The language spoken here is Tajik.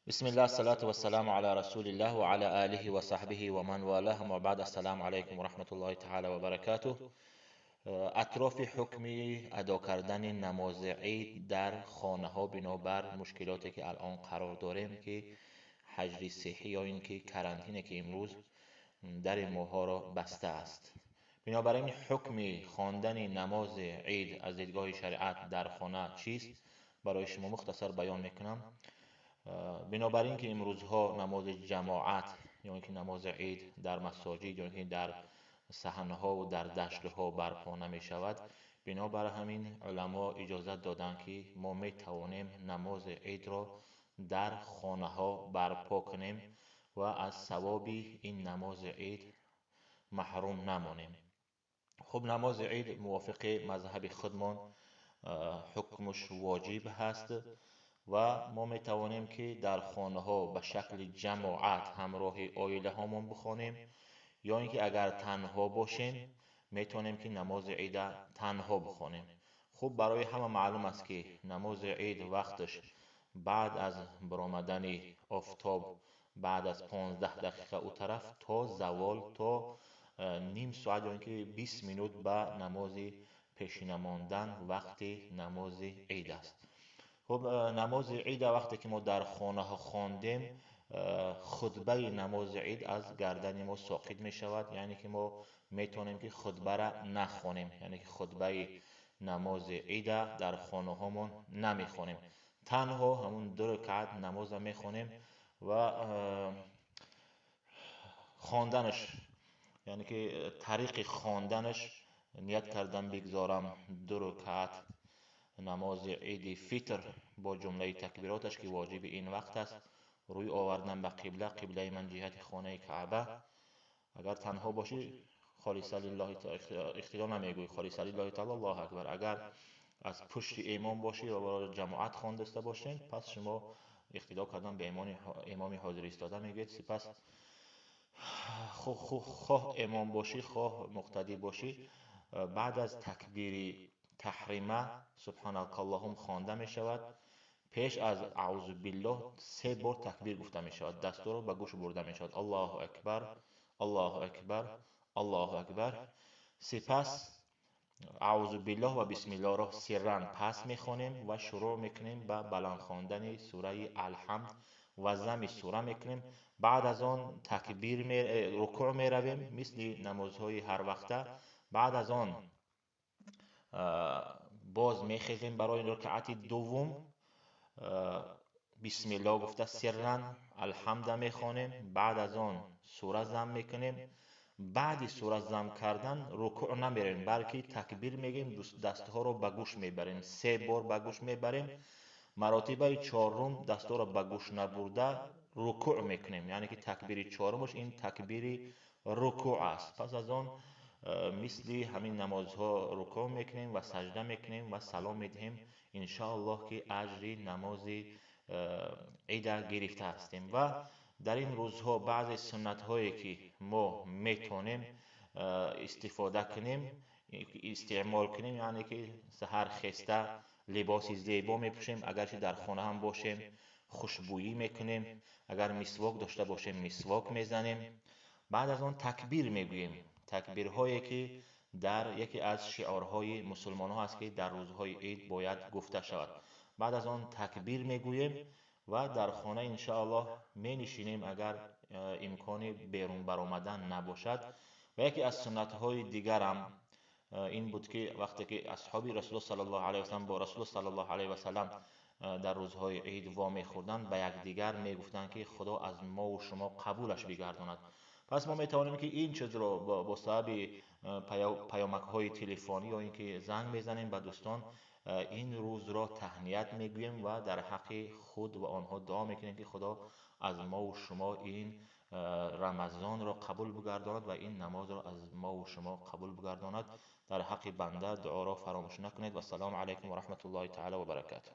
Бисмиллаҳ, ассалату вассаламу ала расулиллаҳ ва ала алиҳи ва саҳбиҳи ва ман валаҳ. Аммо баъд, ассалому алайкум ва раҳматуллоҳи таъала ва баракатуҳ. Атрофи ҳукми адо кардани намози ид дар хонаҳо бинобар мушкилоте ки алон қарор дорем, ки ҳаҷри сиҳҳӣ ё ин ки карантине ки имрӯз дари моҳоро баста аст. Бинобар ин ҳукми хондани намози ид аз дидгоҳи шариат дар хона чист, барои шумо мухтасар баён мекунам. Бинобар ин ки имрӯзҳо намози ҷамоат ё ин ки намози ид дар масоҷид ё ин ки дар саҳнаҳо ва дар даштҳо барпо намешавад, бинобар ҳамин уламо иҷозат доданд, ки мо метавонем намози идро дар хонаҳо барпо кунем ва аз савоби ин намози ид маҳрум намонем. Хуб, намози ид мувофиқи мазҳаби худмон ҳукмаш воҷиб ҳаст ва мо метавонем ки дар хонаҳо ба шакли ҷамоат ҳамроҳи оилаҳомон бихонем, ё ин ки агар танҳо бошем метавонем ки намози ида танҳо бихонем. Хуб, барои ҳама маълум аст, ки намози ид вақташ баъд аз баромадани офтоб, баъд аз 15 дақиқа у тараф то завол, то ним соат ё ин ки 20 минут ба намози пешина мондан вақти намози ид аст. Хуб, намози ида вақте ки мо дар хонаҳо хондем, хутбаи намози ид аз гардани мо соқит мешавад, яъне ки мо метавонем ки хутбара нахонем, яъне ки хутбаи намози ида дар хонаҳомон намехонем, танҳо ҳамун 2 ракъат намоза мехонем ва хонданаш, яъне ки тариқи хонданаш ният кардан бигзорам 2 ракъат намози иди фитр бо ҷумлаи такбироташ, ки воҷиби ин вақт аст, рӯй овардан ба қибла, қиблаи ман ҷиҳати хонаи Каъба. Агар танҳо бошӣ, холиса лиллаҳи иқтидо намегӯӣ, холиса лиллаҳи таъала, Аллоҳу акбар. Агар аз пушти имом бошӣ ва барои ҷамоат хондаста бошед, пас шумо иқтидо кардан ба имоми ҳозир истода мегӯед. Сипас хоҳ имом бошӣ, хоҳ муқтадӣ бошӣ, баъд аз такбири таҳрима субҳанакаллоҳум хонда мешавад. Пеш аз аъузу биллоҳ 3 бор такбир гуфта мешавад, дастурро ба гӯш бурда мешавад: Аллоҳу акбар, Аллоҳу акбар, Аллоҳу акбар. Сипас аъузу биллоҳ ва бисмиллоҳро сирран пас мехонем ва шурӯъ мекунем ба баланд хондани сураи Алҳамд ва зами сура мекунем. Баъд аз он такбир рукӯъ меравем, мисли намозҳои ҳар вақта. Баъд аз он боз мехезем барои ракъати дуввум, бисмиллоҳ гуфта сирран алҳамда мехонем. Баъд аз он сура зам мекунем. Баъди сура зам кардан рукӯъ намерем, балки такбир мегӯем, дастҳоро ба гӯш мебарем, 3 бор ба гӯш мебарем. Маротибаи чорум дастҳоро ба гӯш набурда рукӯъ мекунем, яъне ки такбири чорумаш ин такбири рукӯъ аст. Пас аз он мисли ҳамин намозҳо рукӯъ мекунем ва саҷда мекунем ва салом медиҳем. Иншоаллоҳ ки аҷри намози ида гирифта ҳастем. Ва дар ин рӯзҳо баъзе суннатҳое ки мо метавонем истифода кунем, истеъмол кунем, яъне ки саҳар хеста либоси зебо мепӯшем, агарчи дар хона ҳам бошем хушбӯйӣ мекунем, агар мисвок дошта бошем мисвок мезанем. Баъд аз он такбир мегӯем, такбирҳое ки дар яке аз шиорҳои мусулмонҳо аст, ки дар рӯзҳои ид бояд гуфта шавад. Баъд аз он такбир мегӯем ва дар хона иншоаллоҳ менишинем, агар имкони берун баромадан набошад. Ва яке аз суннатҳои дигарам ин буд, ки вақте ки асҳоби расулуллоҳ саллаллоҳу алайҳи васаллам бо расулуллоҳ саллаллоҳу алайҳи васаллам дар рӯзҳои ид вомехӯрданд, ба якдигар мегуфтанд, ки Худо аз мову шумо қабулаш бигардонад. Пас мо метавонем ки ин чизро бо сабаби паёмакҳои телефонӣ ё ин ки занг мезанем ба дӯстон, ин рӯзро таҳният мегӯем ва дар ҳаққи худ ва онҳо дуо мекунем, ки Худо аз мову шумо ин Рамазонро қабул бигардонад ва ин намозро аз мову шумо қабул бигардонад. Дар ҳаққи банда дуоро фаромӯш накунед. Вассалому алайкум ва раҳматуллоҳи таъала ва баракатуҳ.